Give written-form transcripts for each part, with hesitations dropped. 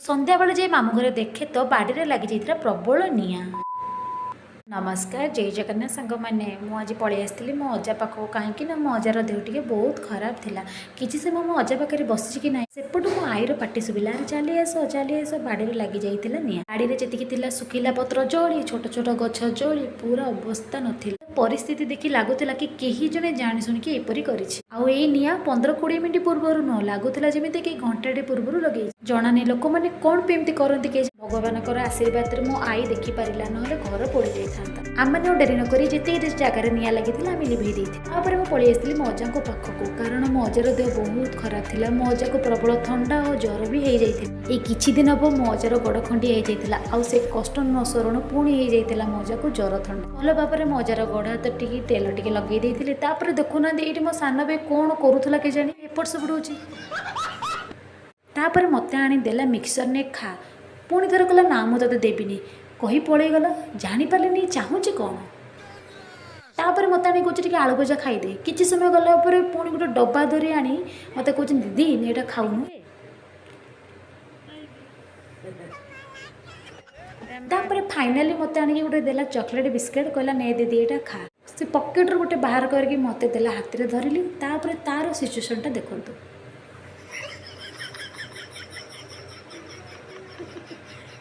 ସନ୍ଧ୍ୟାବେଳେ ଯାଇ ମାମୁଁ ଘରେ ଦେଖେ ତ ବାଡ଼ିରେ ଲାଗିଯାଇଥିଲା ପ୍ରବଳ ନିଆଁ। ନମସ୍କାର, ଜୟ ଜଗନ୍ନାଥ ସାଙ୍ଗମାନେ। ମୁଁ ଆଜି ପଳେଇ ଆସିଥିଲି ମୋ ଅଜା ପାଖକୁ, କାହିଁକି ନା ମୋ ଅଜାର ଦେହ ଟିକେ ବହୁତ ଖରାପ ଥିଲା। କିଛି ସମୟ ମୋ ଅଜା ପାଖରେ ବସିଛି କି ନାହିଁ, ସେପଟୁ ମୋ ଆଈର ପାଟି ଶୁଭିଲା, "ଆରେ ଚାଲି ଆସ, ଚାଲି ଆସ।" ବାଡ଼ିରେ ଲାଗିଯାଇଥିଲା ନିଆଁ। ବାଡ଼ିରେ ଯେତିକି ଥିଲା ଶୁଖିଲା ପତ୍ର ଜଳି, ଛୋଟ ଛୋଟ ଗଛ ଜଳି ପୁରା ଅବସ୍ଥା ନଥିଲା। ପରିସ୍ଥିତି ଦେଖି ଲାଗୁଥିଲା କି କେହି ଜଣେ ଜାଣି ଶୁଣିକି ଏପରି କରିଛି। ଆଉ ଏଇ ନିଆଁ 15-20 ମିନିଟ୍ ପୂର୍ବରୁ ନୁହଁ, ଲାଗୁଥିଲା ଯେମିତି କି ଘଣ୍ଟାଟେ ପୂର୍ବରୁ ଲଗେଇଛି। ଜଣାନି ଲୋକମାନେ କ'ଣ ପାଇଁ ଏମିତି କରନ୍ତି କେଜାଣି। ଭଗବାନଙ୍କର ଆଶୀର୍ବାଦରେ ମୋ ଆଈ ଦେଖିପାରିଲା, ନହେଲେ ଘର ପୋଡ଼ି ଯାଇଥାନ୍ତା। ଆମମାନେ ଆଉ ଡେରି ନକରି ଯେତିକି ଜାଗାରେ ନିଆଁ ଲାଗିଥିଲା ଆମେ ଲିଭେଇ ଦେଇଥିଲୁ। ତାପରେ ମୁଁ ପଳେଇ ଆସିଥିଲି ମୋ ଅଜାଙ୍କ ପାଖକୁ, କାରଣ ମୋ ଅଜାର ଦେହ ବହୁତ ଖରାପ ଥିଲା। ମୋ ଅଜାକୁ ପ୍ରବଳ ଥଣ୍ଡା ଓ ଜ୍ୱର ବି ହେଇଯାଇଥିଲା। ଏଇ କିଛି ଦିନ ହବ ମୋ ଅଜାର ଗୋଡ଼ ଖଣ୍ଡିଆ ହେଇଯାଇଥିଲା ଆଉ ସେ କଷ୍ଟ ନ ସରୁଣୁ ପୁଣି ହେଇଯାଇଥିଲା ମୋ ଅଜାକୁ ଜ୍ୱର, ଥଣ୍ଡା। ଭଲ ଭାବରେ ମୋ ଅଜାର ଗୋଡ଼ ହାତ ଟିକେ ତେଲ ଟିକେ ଲଗେଇ ଦେଇଥିଲି। ତାପରେ ଦେଖୁନାହାନ୍ତି, ଏଇଠି ମୋ ସାନ ଭାଇ କ'ଣ କରୁଥିଲା କେଜାଣି, ଏପଟ ସେପଟ ହେଉଛି। ତାପରେ ମୋତେ ଆଣି ଦେଲା ମିକ୍ସଚର, "ନେ ଖା।" ପୁଣି ଥରେ କହିଲା, "ନା, ମୁଁ ତୋତେ ଦେବିନି," କହି ପଳେଇଗଲା। ଜାଣିପାରିଲିନି ଚାହୁଁଛି କ'ଣ। ତାପରେ ମୋତେ ଆଣି କହୁଛି, "ଟିକେ ଆଳୁ ଭଜା ଖାଇଦେ।" କିଛି ସମୟ ଗଲା ପରେ ପୁଣି ଗୋଟେ ଡବା ଧରି ଆଣି ମୋତେ କହୁଛନ୍ତି, "ଦିଦି, ନେ ଏଇଟା ଖାଉନୁ।" ତାପରେ ଫାଇନାଲି ମୋତେ ଆଣିକି ଗୋଟେ ଦେଲା ଚକୋଲେଟ୍ ବିସ୍କେଟ୍। କହିଲା, "ନେ ଦିଦି, ଏଇଟା ଖା।" ସେ ପକେଟରୁ ଗୋଟେ ବାହାର କରିକି ମୋତେ ଦେଲା, ହାତରେ ଧରିଲି। ତାପରେ ତାର ସିଚୁଏସନ୍ଟା ଦେଖନ୍ତୁ।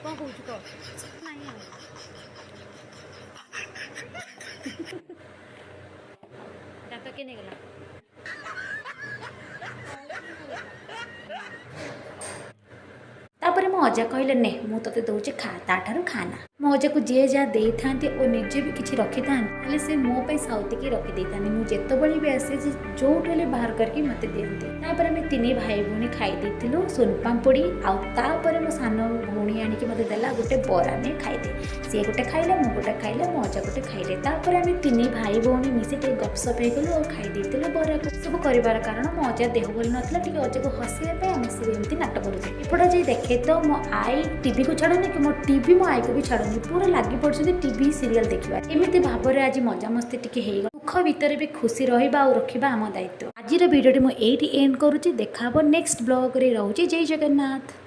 କ'ଣ କହୁଛୁ କହ। ନାହିଁ ଆଉ ଦାନ୍ତ କିଏ ନେଇଗଲା? ତାପରେ ମୋ ଅଜା କହିଲେ, "ନେ, ମୁଁ ତୋତେ ଦେଉଛି, ଖା, ତାଠାରୁ ଖାନା।" ମୋ ଅଜାକୁ ଯିଏ ଯାହା ଦେଇଥାନ୍ତି ଓ ନିଜେ ବି କିଛି ରଖିଥାନ୍ତି, ତାହେଲେ ସେ ମୋ ପାଇଁ ସାଉତିକି ରଖିଦେଇଥାନ୍ତି। ମୁଁ ଯେତେବେଳେ ବି ଆସେ, ସେ ଯୋଉଠୁ ହେଲେ ବାହାର କରିକି ମୋତେ ଦିଅନ୍ତି। ତାପରେ ଆମେ ତିନି ଭାଇ ଭଉଣୀ ଖାଇ ଦେଇଥିଲୁ ସୋନପାମ୍ପୁଡ଼ି। ଆଉ ତାପରେ ମୋ ସାନ ଭଉଣୀ ଆଣିକି ମୋତେ ଦେଲା ଗୋଟେ ବରା, "ନେ ଖାଇଦେ।" ସିଏ ଗୋଟେ ଖାଇଲା, ମୁଁ ଗୋଟେ ଖାଇଲେ, ମୋ ଅଜା ଗୋଟେ ଖାଇଲେ। ତାପରେ ଆମେ ତିନି ଭାଇ ଭଉଣୀ ମିଶି ଟିକେ ଗପସପ ହେଇଗଲୁ ଆଉ ଖାଇ ଦେଇଥିଲୁ ବରାକୁ। ସବୁ କରିବାର କାରଣ ମୋ ଅଜା ଦେହ ଭଲ ନଥିଲା। ଟିକେ ଅଜାକୁ ହସିବା ପାଇଁ ଆମେ ସବୁ ଏମିତି ନାଟକ କରୁଥିଲୁ। ଏପଟେ ଯାଇ ଦେଖେ ତ ମୋ ଆଈ ଟିଭିକୁ ଛାଡ଼ୁନି କି ମୋ ଟିଭି ମୋ ଆଈକୁ ବି ଛାଡ଼ୁନି। ପୁରା ଲାଗି ପଡ଼ୁଛନ୍ତି ଟିଭି ସିରିଏଲ୍ ଦେଖିବା। ଏମିତି ଭାବରେ ଆଜି ମଜାମସ୍ତି ଟିକେ ହେଇଗଲା। ଦୁଃଖ ଭିତରେ ବି ଖୁସି ରହିବା ଆଉ ରଖିବା ଆମ ଦାୟିତ୍ୱ। ଆଜିର ଭିଡ଼ିଓଟି ମୁଁ ଏଇଠି ଏଣ୍ଡ କରୁଛି। ଦେଖା ହେବ ନେକ୍ସଟ ବ୍ଲଗରେ। ରହୁଛି, ଜୟ ଜଗନ୍ନାଥ।